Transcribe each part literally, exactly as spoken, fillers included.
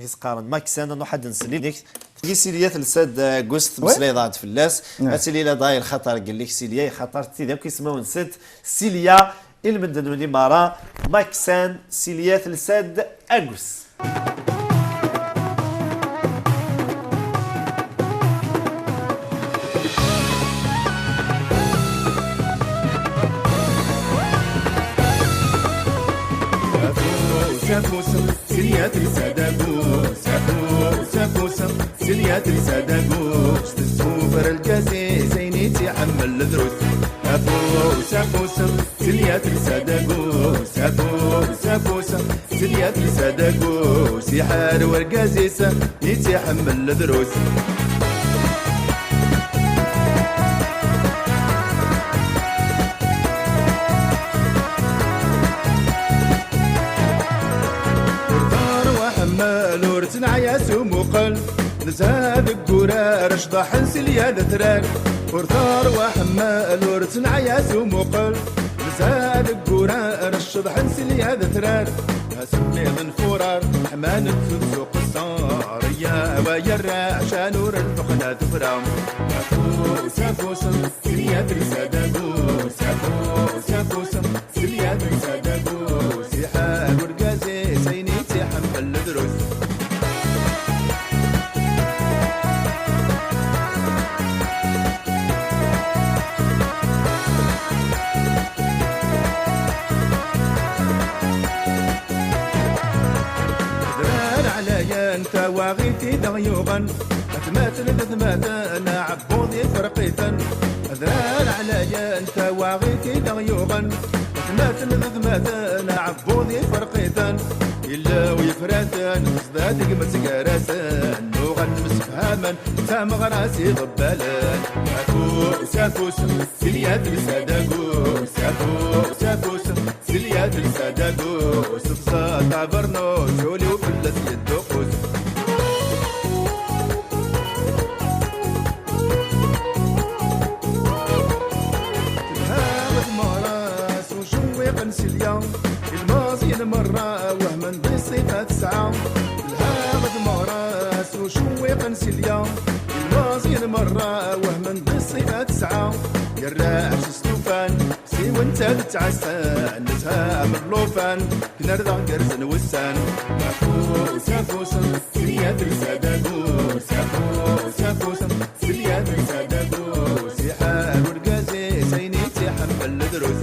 s-qqaren Maxan, ad nruḥ ad nsel i-, Silya telsa-d Agust, ouais, tmeslayeḍ-aɣ-d fell-as. Ouais. Ad tili la dɣa i lxaṭer deg-k Silya, i xaṭer d tid akk ismawen-nsent Silya, i lmend n unimara, Maxan, Silya telsa-d Agust. Afus, afus, Silya telsa-d Agust. Afus, afus, Silya telsa-d Agust. Tessufer lgaz-is ayen i tt-iḥemmel drus. Afus, afus, Silya telsa-d Agust. Afus, afus, Silya telsa-d Agust. Iḥar urgaz-is i tt-iḥemmel drus. Ur terwa ḥemmel, ur tenɛi-as umuqel. Nezha deg urar, cḍaḥen Silya d atrar. Ur terwa ḥemmel, ur tenɛi-as umuqel. Nezha deg urar, cḍaḥen Silya d atrar. Asemmiḍ n furar, ḥman-d sut s uqeṣṣer. Yyaw ay arrac, ad nurel tuqqna tuffra. Afus, afus, Silya telsa-d Agust. Afus, afus, Silya telsa-d Agust. Iḥar urgaz-is ayen i tt-iḥemmel drus. Adrar ɛlayen tawaɣit i d aɣ-yuɣen. Atmaten d atmaten, aɛebbuḍ ifreq-iten. Adrar ɛlayen tawaɣit i d aɣ-yuɣen. Atmaten d atmaten, aɛebbuḍ ifreq-iten. Illa u yefraten, teẓda tegmet gar-asen. Nuɣal nemsefhamen, d tameɣra s iḍebbalen. Afus, afus, Silya telsa-d Agust. Afus, afus, Silya telsa-d Agust. Tebẓa tabernutt, ul-iw fell-as yedduqqus. Telha tmeɣra s ucewwiq n Silya. Ilmeẓyen merra wehmen di ṣṣifa tesɛa. Telha tmeɣra s ucewwiq n Silya. Ilmeẓyen merra wehmen di ṣṣifa tesɛa. Yerra s stufan, siwent ad ttɛassan, nesha am llufan, knar daɣ gerrzen wussan. Afus, afus, Silya telsa-d Agust. Afus, afus, Silya telsa-d Agust. Iḥar urgaz-is ayen i tt-iḥemmel drus.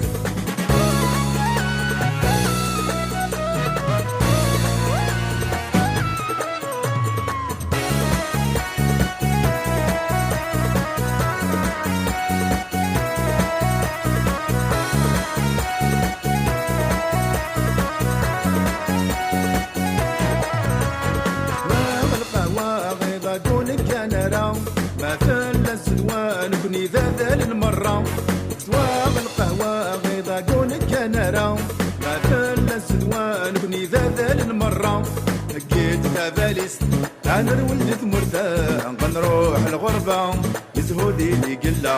Wa lqahwa ɣiḍ ad ur neggan ara, ma tella ssedwa nekni d adal n merra. Teswa lqahwa ɣiḍ ad ur neggan ara, ma tella ssedwa nekni d adal n merra. Heggit tabalizt, ad nerwel di tmurt-a, nruḥ lɣerba, yezhu din i yella.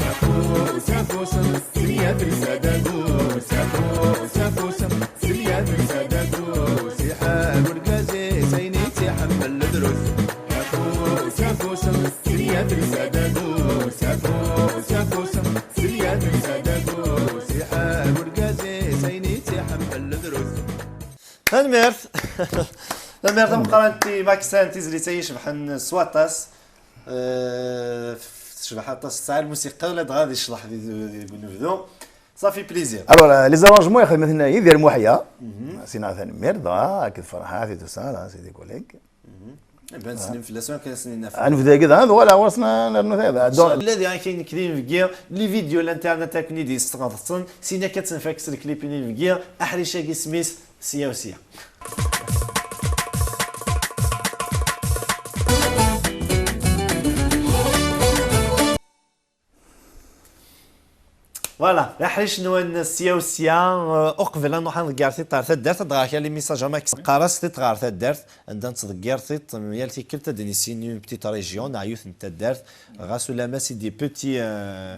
Afus, afus, Silya telsa-d Agust. Afus, afus, Silya telsa-d Agust. Iḥar urgaz-is ayen i tt-iḥemmel drus. Afus, afus, Silya telsa-d Agust. Afus, afus, Silya telsa-d Agust. Iḥar urgaz-is ayen i tt-iḥemmel drus. Tanemmirt. Tanemmirt tameqqrant i Maxan, tizlit-agi icebḥen s waṭas. Euh, tecbeḥ aṭas, tesɛa lmusiqa, ladɣa di ccḍeḥ di, di, deg unebdu. Ça fait plaisir. Alors, euh, les arrangements, ixdem-iten Yidir Muḥya. Sina tanemmirt, dɣa, akked Ferḥat et tout ça, là, c'est des collègues. Iban ssnen fell-asen akken ad sen-inaf. Ad nebdu dagi, dɣa, voilà, ɣur-sen ad nernu tayeḍ. Donc, ula d akken nekk d inebgi, les vidéos n l'internet akken i d-yesteɣḍsen, sin akka ad tenfak s lklip n inebgi, aḥric-agi isem-is Sya u sya. Voilà, aḥric-nwen sya u sya, euh, uqbel ad nruḥ ad nḍegger tiṭ ɣer taddart, ad ɣer kra les messages amax. Qqar-as tiṭ ɣer taddart, anda nettḍeggir tiṭ, yal tikkelt ad d-nissin une petite région, neɣ yiwet n taddart, ɣas ulamma c'est des petits, euh,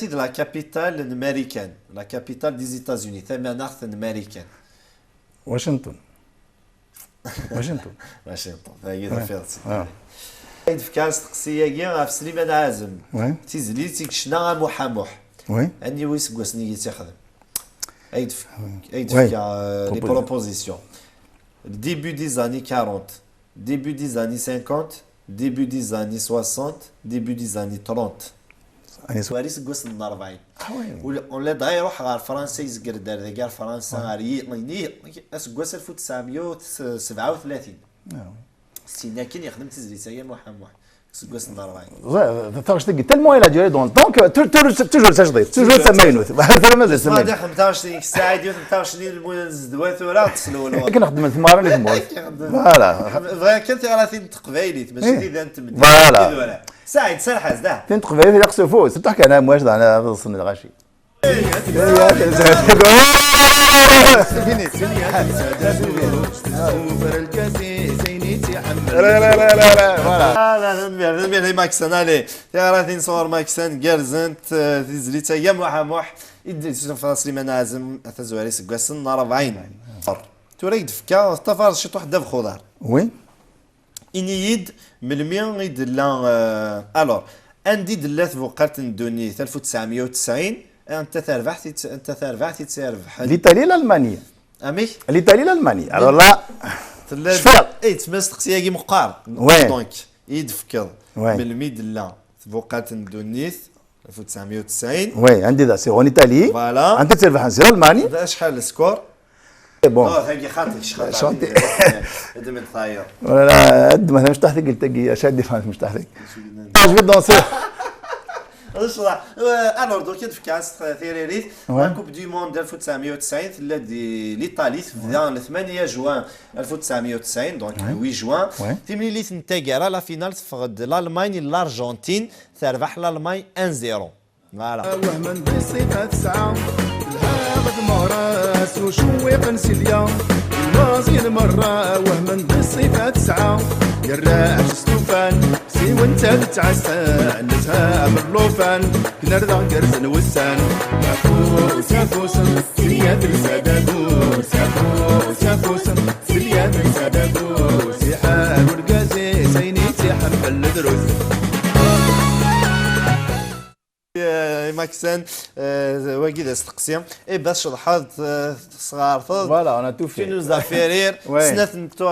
Anati d la capitale n Marikan, la capitale des États-Unis, tamanaɣt n Marikan? Washington. Washington. Washington, tagi tafiḍ-tt. Ay d-fkeɣ asteqsi-agi ɣef Sliman Ɛazem. Tizlit i yecna Amuḥ Amuḥ. Aniwi iseggasen i yettixdem? Ay d-fkeɣ euh, les propositions. Le début des années quarante, début des années cinquante, début des années soixante, début des années trente. War iseggasen n rebɛin. Ula d iruḥ ɣer Fransa, yezger-d ar dagi ar Fransa, ar yi-, yi-, aseggas alef u tesɛemya u sebɛa u tlatin. Syin akin yexdem tizlit-agi Muḥ Muḥ. Seg wass n ṛebɛin. Taɣect-agi, tellement elle a duré dans le temps que toujours d tajdiṭ, toujours d tamaynut. Tura mazal d tamaynut. Xdem taɣect-nni, Saɛid, yiwet n taɣect-nni n Lmuna n Zedwa tura, teslewleḍ. Akken xeddmen tmeɣra n tmurt. Voilà. Bɣiɣ kan tiɣratin n teqbaylit, mačči tidak n tmedyazt. Voilà. Saɛid, serreḥ-as, da. Tin n teqbaylit, ilaq s ufus, surtout kan amwac, daɣen ad ḍsen lɣaci. Voilà. Tanemmirt, tanemmirt i Maksan. Allez, tiɣratin sɣur Maksan gerrzent, eh, tizlit-agi, Muḥ a Muḥ, i d-yessuffeɣ Sliman Ɛazem, tazwara seg wass n ṛebɛin. Tura i d-tefka tafaṛ ciṭuḥ ddabex uḍar. Oui. Ini-yi-d melmi i d-tella, eh, alors, anda i d-tella tbuqalt n ddunit, alef u tesɛemya u tesɛin, anta tarbaɛt i tt-, anta tarbaɛt i tt-irebḥen? L'Italie, l'Allemagne. Amek? L'Italie, l'Allemagne. Alors là, tella cfiɣ. Eh, tma asteqsi-agi meqqar. Ouais. Donc, i d-tefkeḍ, ouais, melmi i d-tella tbuqalt n ddunit, alef u tesɛemya u tesɛin. Oui, anda i d-, c'est en Italie. Voilà. Anta i tt-irebḥen, c'est l'Allemagne. D acḥal le score? C'est bon. Oh, tagi xaṭi, xaṭi. Chanter. Ad d-tayeḍ. Voilà, ad d-, ma tamecṭaḥt-agi, tagi, acu ad d-ifhem tamecṭaḥt-agi? Ah, je vais danser. Ncḍeḥ. Euh, alors, donc, ad fkeɣ tiririt. Ouais. La Coupe du Monde alef u tesɛemya u tesɛin, tella di l'Italie, tebda le tmanya juin alef u tesɛemya u tesɛin, donc, ouais, le huit juin. Ouais. Timlilit n taggara, la finale, teffeɣ-d l'Allemagne, l'Argentine, terbeḥ l'Allemagne un zéro. Voilà. Wehmen di ṣṣifa tesɛa, telha ɣef tmeɣra-s ucewwiq n Silya. Lmaẓin merra wehmen di ṣṣifa tesɛa, yerra-tt s tufan, siwen-tt ad ttɛassan, netha ɣef llufan, knar daɣ gerrzen wussan. Afus, afus, Silya telsa-d afus, afus, afus, Silya telsa-d afus, iḥar urgaz-is ayen i tt-iḥemmel drus. Eh, Maksan, eh, wagi d asteqsi. Eh, bac tceḍḥeḍ, eh, tesɣerteḍ. Voilà, on a tout fait. Tu nous as fait rire. Ouais. Snat n tu-,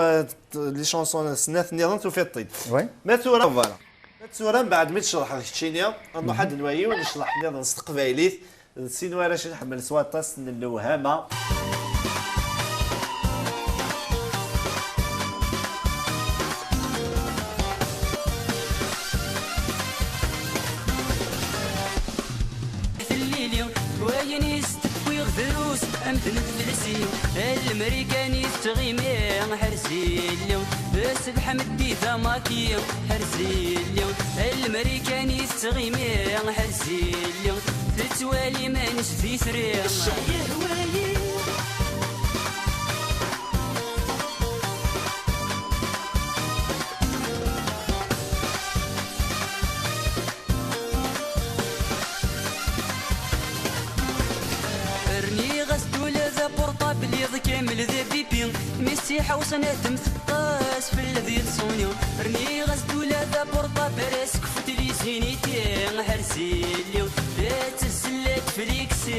t-, les chansons, snat nniḍen tufiḍ-t-id. Ouais. Ma tura, voilà. Ma tura, mbeɛd mi tceḍḥeḍ keččini, ad nruḥ ad nwali yiwen n ccḍeḥ nniḍen s teqbaylit, d sin warrac i nḥemmel s waṭas n lewhama. Tellili, wayen i s-d-wwiɣ drus, am tneflsi, a Lemrikanit tɣimi, ḥerz-illi, s lḥemd i tamaki, ḥerz-illi, a Lemrikanit tɣimi, ḥerz-illi, tettwali iman-is d itri. Ccah yehwa-yi. Rniɣ-as-d ula d aportabl iḍ kamel d abipi, mi s-iḥawṣen ad m-teṭṭes fell-a di tṣuni. Rniɣ-as-d ula d aportabl asekfut liziniti, ḥerz-illi, la tezzel la tefliksi.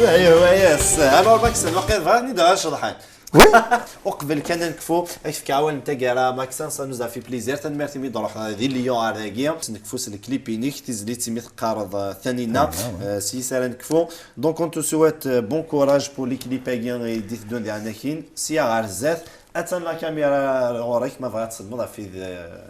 Aywa, yes. Alors, Maksan, waqil bɣiɣ ad d-ceḍḥen. Oui. Uqbel kan ad nekfu, ad k-fkeɣ awal n taggara, Maksan, ça nous a fait plaisir. Tanemmirt imi d-ruḥ di Lyon ar dagi. Nekfu s lklip-inek, tizlit imi teqqareḍ, euh, Tanina, Tanina, oui, euh, s yis ara nekfu. Donc, on te souhaite, euh, bon courage pour les clips-agi i d-iteddun di ɛnakin. Sya ɣer zdat, atan la caméra ɣur-k, ma bɣa ad tselmeḍ ɣef id-,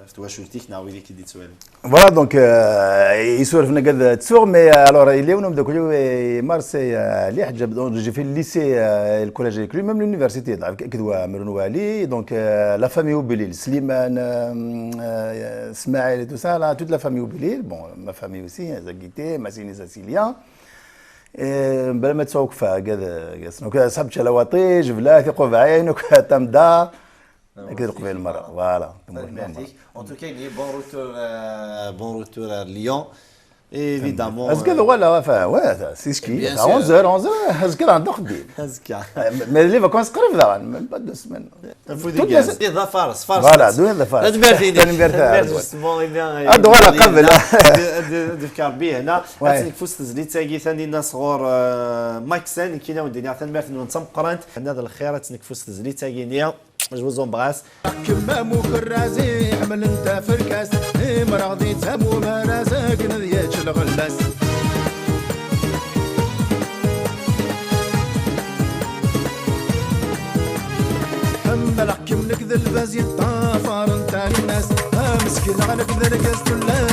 ɣef twacult-ik neɣ wid i k-id-yettwalin. Voilà, donc, euh, isuref nagad tsuɣ, mais, euh, alors, il est un homme de Marseille, euh, donc, j'ai fait le lycée, euh, et le collège avec lui, même l'université, donc, avec Edouard Meroun Wali, donc, euh, la famille Oubilil, Slimane, euh, euh, Smaël et tout ça, là, toute la famille Oubilil, bon, ma famille aussi, hein, Zagité, Massini, Sassilia, et, euh, بلا ما تسوق فيها، كذا، كذا، donc, euh, صاحب شلواتي، جبلات، قبعين، وكذا، تمدا. Akken d Leqbayel merra, voilà. Tanemmirt-ik. En tout cas, il y a bon retour, euh, bon retour à Lyon. Et évidemment, azekka ad uɣaleɣ, enfin, ouais, c'est ce qui, bien sûr, à onze heures, onze heures, azekka ad nɛeddi axeddim. Azekka. Mais les vacances qrib daɣen, même pas deux semaines. Afud igerrez. D afares, fares. Voilà, d afares. Tanemmirt-inek. Tanemmirt. Tanemmirt justement, eh bien, ad uɣaleɣ qabel. Ad, ad, ad d-fkeɣ Rebbi hna. Ouais. Ad tt-nekfu s tezlit-agi, Tanina sɣur, euh, Maksan, nekkini ad wen-d-iniɣ tanemmirt-nwen d tameqqrant. Hna d lxir, ad tt-nekfu s tezlit-agi-nni. Je vous embrasse. Kemm am ukerraz iḥemmlen taferkast, imreɣ di tamubaraz akken ad yečč lɣellas. Ḥemmleɣ-kem nekk d lbaz yeṭṭafaren Tanina-s, ameskin. Neɣ nekk d argaz tullas.